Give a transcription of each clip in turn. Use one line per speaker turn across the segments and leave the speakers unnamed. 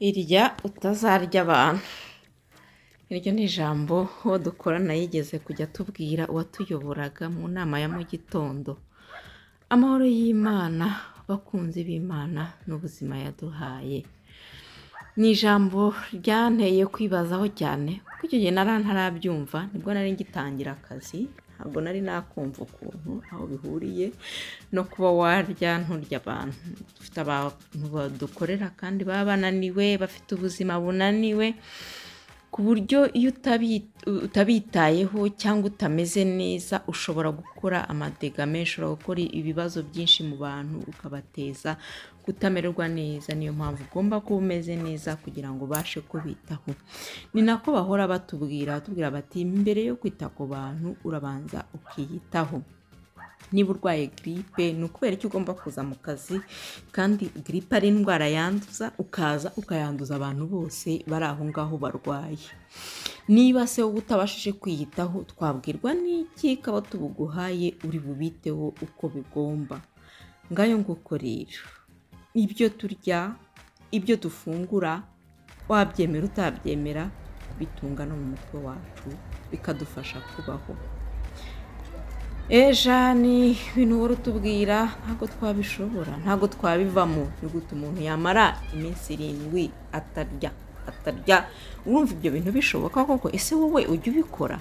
Irya utazarya abantu. Iryo ni ijambo uwo dukorana yigeze kujya atubwira, uwatuyoboraga mu nama ya mu gitondo. Amahoro y'Imana, bakunzi b'Imana n'ubuzima yaduhaye. Ni ijambo ryanteye kwibazaho cyane, kuko icyo gihe nari ntarabyumva, nibwo nari ngitangira akazi, ntabwo nari nakumva ukuntu aho bihuriye no kuba warya nturya abantu. Dufite abantu badukorera kandi baba bananiwe, bafite ubuzima bunaniwe, ku buryo iyo utabitayeho cyangwa utameze neza ushobora gukora amadega menshi, ushobora gukora ibibazo byinshi mu bantu ukabateza kutamererwa neza. Niyo mpamvu ugomba kuba umeze neza kugira ngo ubashe kubitaho. Ni nako bahora batubwira, batubwira bati mbere yo kwita ku bantu urabanza ukiyitaho. Niba urwaye giripe ni ukubera icyo ugomba kuza mu kazi, kandi giripe ari indwara yanduza, ukaza ukayanduza abantu bose bari aho ngaho barwaye. Niba se wowe utabashije kwiyitaho, twabwirwa n'iki ko abo tubuguhaye uri bubiteho uko bigomba? Ngayo nguko rero, ibyo turya, ibyo dufungura, wabyemera utabyemera, bitunga no mu mutwe wacu, bikadufasha kubaho. Jani, ibintu uhora utubwira ntabwo twabishobora, ntabwo twabivamo. Ni gute umuntu yamara iminsi 7 atarya, atarya? Urumva ibyo bintu bishoboka koko? Ese wowe ujya ubikora?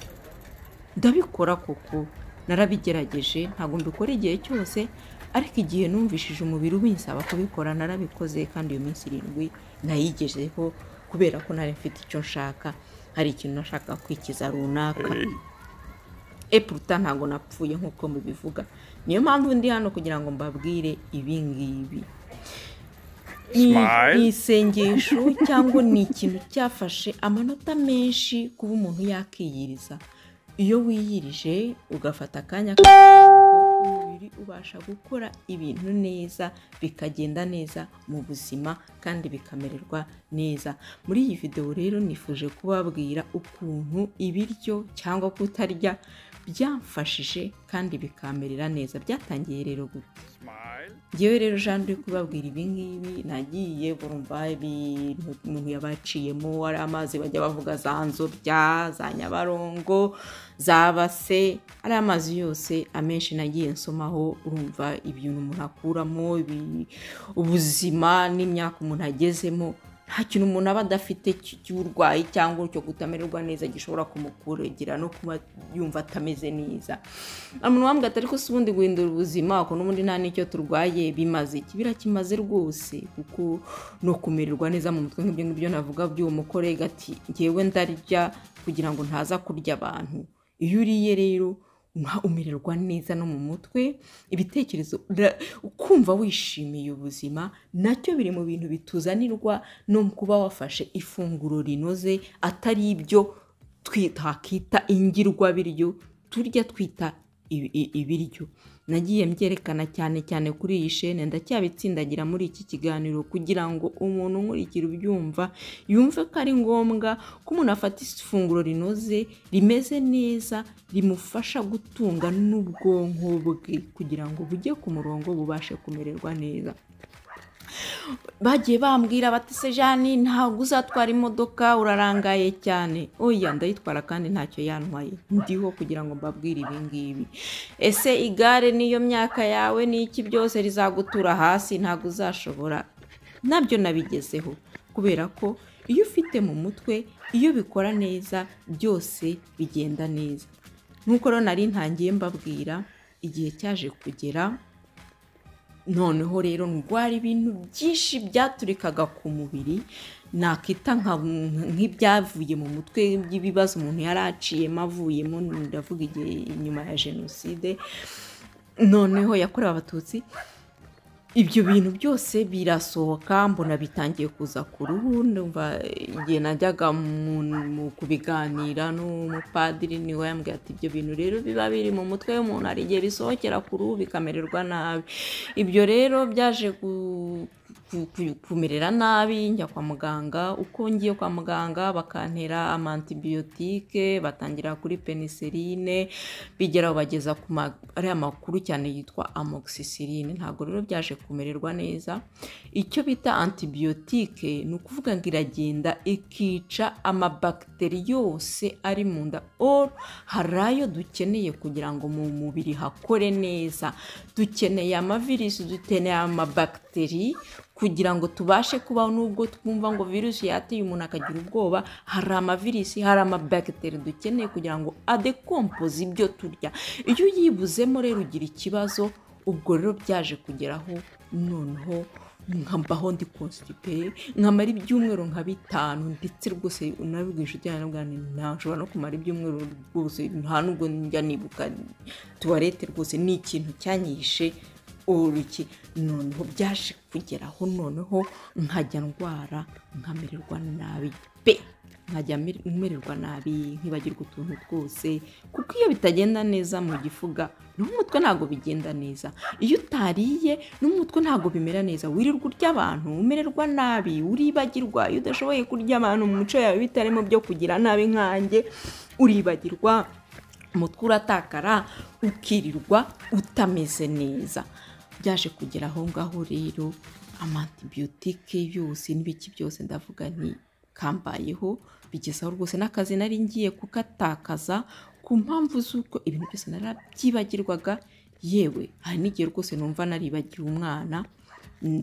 Ndabikora koko, narabigerageje, ntabwo mbikora igihe cyose, ariko igihe numvishije umubiri ubinsaba kubikora narabikoze, kandi iyo minsi 7 nayigezeho kubera ko nari mfite icyo nshaka, hari ikintu nashaka kwikiza runaka. Epuruta ntabwo napfuye nk'uko mubivuga. Niyo mpamvu ndi hano kugira ngo mbabwire ibi ngibi. Ni isengesho cyangwa ni ikintu cyafashe amanota menshi kuba umuntu yakiyiriza. Iyo wiyirije ugafata akanya, umubiri ubasha gukora ibintu neza, bikagenda neza mu buzima kandi bikamererwa neza. Muri iyi videwo rero nifuje kubabwira ukuntu ibiryo cyangwa kutarya byamfashije kandi bikamerera neza. Byatangiye rero gute? Ngewe rero Jean uri kubabwira ibi ngibi, nagiye urumva ibintu umuntu yabaciyemo, ari amazi bajya bavuga za Nzobya, za Nyabarongo, za Base, ari amazi yose amenshi nagiye nsomaho. Urumva ibintu umuntu akuramo, ubuzima n'imyaka umuntu agezemo, nta kintu umuntu aba adafite cy'uburwayi cyangwa cyo kutamererwa neza gishobora kumukuregera no kuba yumva atameze neza. Umuntu wambwira ati ariko si ubundi guhindura ubuzima ko n'ubundi nta n'icyo turwaye bimaze iki? Birakimaze rwose, kuko no kumererwa neza mu mutwe nk'ibyo ngibyo navuga by'uwo mukorega ati ngewe ndarya kugira ngo ntaza kurya abantu. Iyo uriye rero umererwa neza no mu mutwe, ibitekerezo, ukumva wishimiye ubuzima, nacyo biri mu bintu bituzanirwa no kuba wafashe ifunguro rinoze, atari ibyo twita ingirwabiryo turya twita ibiryo. Nagiye mbyerekana cyane cyane kuri iyi shene, ndacyabitsindagira muri iki kiganiro kugira ngo umuntu nkurikira ubyumva yumve ko ari ngombwa ko umuntu afata ifunguro rinoze, rimeze neza, rimufasha gutunga n'ubwonko bwe kugira ngo bujye ku murongo bubashe kumererwa neza. Bagiye bambwira bati se Jani ntabwo uzatwara imodoka, urarangaye cyane. Oya, ndayitwara kandi ntacyo yantwaye, ndiho kugira ngo mbabwire ibi ngibi. Ese igare niyo myaka yawe n'iki byose rizagutura hasi, ntabwo uzashobora? Nabyo nabigezeho kubera ko iyo ufite mu mutwe, iyo bikora neza byose bigenda neza. Nk'uko rero nari ntangiye mbabwira, igihe cyaje kugera noneho rero ndwara ibintu byinshi byaturikaga ku mubiri, nakita nk'ibyavuye mu mutwe by'ibibazo umuntu yari aciyemo avuyemo, ndavuga igihe inyuma ya jenoside noneho yakorewe Abatutsi. Ibyo bintu byose birasohoka, mbona bitangiye kuza ku ruhu. Ndumva igihe najyaga kubiganira n'umupadiri, niwe yambwiye ati ibyo bintu rero biba biri mu mutwe w'umuntu, hari igihe bisohokera ku ruhu bikamererwa nabi. Ibyo rero byaje kumerera nabi, njya kwa muganga. Uko ngiye kwa muganga bakantera amantibiyotike, batangira kuri penicilline, bigeraho bageza ku ariya makuru cyane yitwa amoxicilline. Ntabwo rero byaje kumererwa neza. Icyo bita antibiyotike ni ukuvuga ngo iragenda ikica amabakiteri yose ari mu nda. Or hari ayo dukeneye kugira ngo mu mubiri hakore neza. Dukeneye amavirisi, dukeneye amabakiteri kugira ngo tubashe kubaho. Nubwo twumva ngo virusi yateye umuntu akagira ubwoba, hari amavirisi, hari amabakiteri dukeneye kugira ngo adekompoze ibyo turya. Iyo uyibuzemo rero ugira ikibazo. Ubwo rero byaje kugeraho noneho nkambaho ndi constipé, nkamara ibyumweru nka 5, ndetse rwose unabibwiye inshuti yanjye nshobora no kumara ibyumweru rwose nta nubwo njya nibuka toilette. Rwose ni ikintu cyanyishe uruki. Noneho byaje kugeraho noneho nkajya ndwara, nkamererwa nabi pe, nkajya mererwa nabi, nkibagirwa utuntu twose, kuko iyo bitagenda neza mu gifuga n'umutwe ntabwo bigenda neza. Iyo utariye n'umutwe ntabwo bimera neza, wirirwa urya abantu, umererwa nabi, uribagirwa. Iyo udashoboye kurya abantu mu mico yawe bitarimo byo kugira nabi nkanjye, uribagirwa, umutwe uratakara, ukirirwa utameze neza. Byaje kugera aho ngaho rero amantibiyotike yose n'ibiki byose ndavuga nti kambayeho, bigezaho rwose n'akazi nari ngiye kukatakaza ku mpamvu z'uko ibintu byose narabyibagirwaga. Yewe hari n'igihe rwose numva naribagiwe umwana,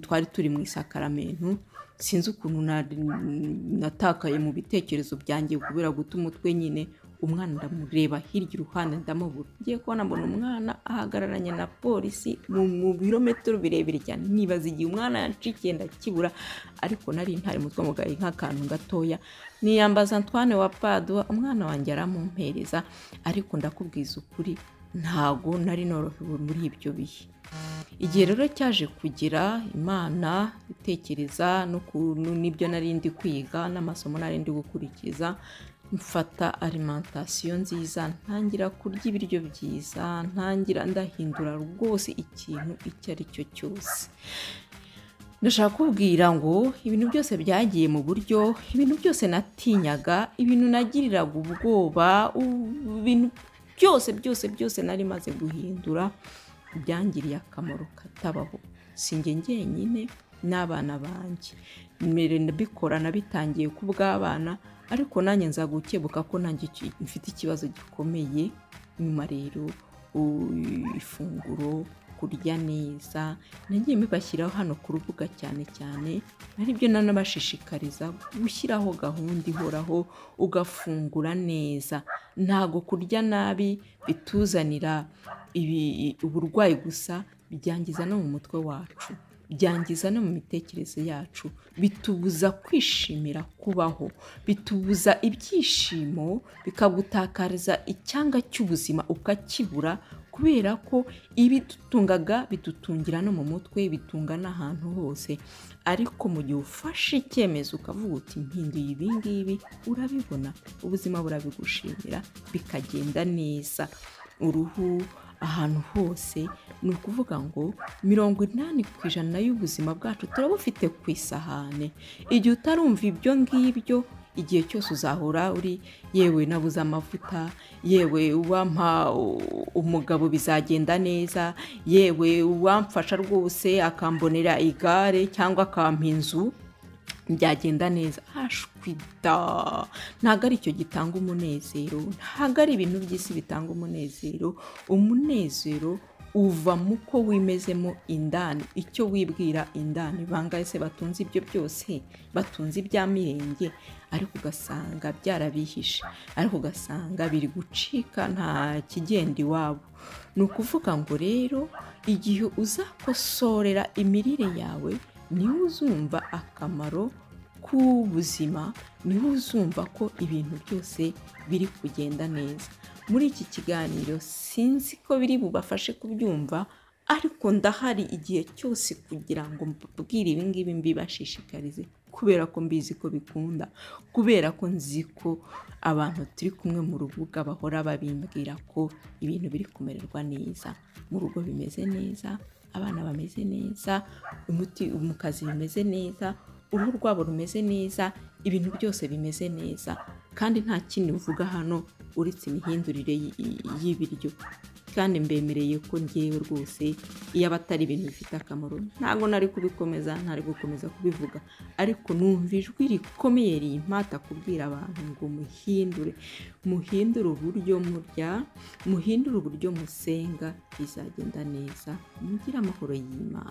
twari turi mu isakaramentu, sinzi ukuntu natakaye mu bitekerezo byanjye kubera guta umutwe nyine. Umwana ndamureba hirya iruhande ndamubura, ngiye kubona mbona umwana ahagararanye na polisi mu birometero birebire cyane. Nibaza igihe umwana yancikiye ndakibura, ariko nari ntari mutwe mugaye nk'akantu gatoya. Niyambaza Antoine wa Padua, umwana wanjye aramumpereza, ariko ndakubwiza ukuri ntago nari norohewe muri ibyo bihe. Igihe rero cyaje kugira Imana itekereza n'ibyo nari ndi kwiga n'amasomo nari ndi gukurikiza, mfata alimentation nziza, ntangira kurya ibiryo byiza, ntangira ndahindura rwose ikintu icyo ari cyo cyose. Ndashaka kubwira ngo ibintu byose byagiye mu buryo, ibintu byose natinyaga, ibintu nagiriraga ubwoba, ibintu byose byose byose nari maze guhindura byangiriye akamaro katabaho. Sinjye njyenyine n'abana banjye, mbikora nabitangiye ku bw'abana, ariko nanjye nza gukebuka ko nanjye mfite ikibazo gikomeye. Nyuma rero ifunguro, kurya neza, nagiye mbibashyiraho hano ku rubuga cyane cyane, aribyo nanabashishikariza gushyiraho gahunda ihoraho, ugafungura neza. Ntago kurya nabi bituzanira uburwayi gusa, byangiza no mu mutwe wacu, byangiza no mu mitekerereze yacu, bitubuza kwishimira kubaho, bitubuza ibyishimo, bikagutakariza icyanga cy'ubuzima ukakibura, kubera ko ibidutungaga bidutungira no mu mutwe, bitunga n'ahantu hose. Ariko mu gihe ufashe icyemezo ukavuga uti mpinduye ibi ngibi, urabibona, ubuzima burabigushimira, bikagenda neza. Uruhu ahantu hose, ni ukuvuga ngo 80% y'ubuzima bwacu turabufite ku isahane. Igihe utarumva ibyo ngibyo, igihe cyose uzahora uri yewe nabuze amavuta, yewe uwampa umugabo bizagenda neza, yewe uwamfasha rwose akambonera igare cyangwa akampa inzu byagenda neza. Ashwida, ntabwo ari icyo gitanga umunezero, ntabwo ari ibintu by'isi bitanga umunezero. Umunezero uva mu ko wimezemo indani, icyo wibwira indani. Bangahe se batunze ibyo byose, batunze ibya mirenge, ariko ugasanga byarabihishe, ariko ugasanga biri gucika, nta kigenda iwabo. Ni ukuvuga ngo rero igihe uzakosorera imirire yawe, niho uzumva akamaro k'ubuzima, niho uzumva ko ibintu byose biri kugenda neza. Muri iki kiganiro sinzi ko biri bubafashe kubyumva, ariko ndahari igihe cyose kugira ngo mbabwire ibi ngibi, mbibashishikarize, kubera ko mbizi ko bikunda, kubera ko nzi ko abantu turi kumwe mu rubuga bahora babimbwira ko ibintu biri kumererwa neza, mu rugo bimeze neza, abana bameze neza, umuti mu kazi bimeze neza, uruhu rwabo rumeze neza, ibintu byose bimeze neza. Kandi nta kindi mvuga hano uretse imihindurire y'ibiryo. Kandi mbemereye ko ngewe rwose iyo aba atari ibintu bifite akamaro ntabwo nari kubikomeza, ntari gukomeza kubivuga. Ariko numva ijwi rikomeye rimpata kubwira abantu ngo muhindure, muhindure uburyo murya, muhindure uburyo musenga, bizagenda neza, mugire amahoro y'Imana.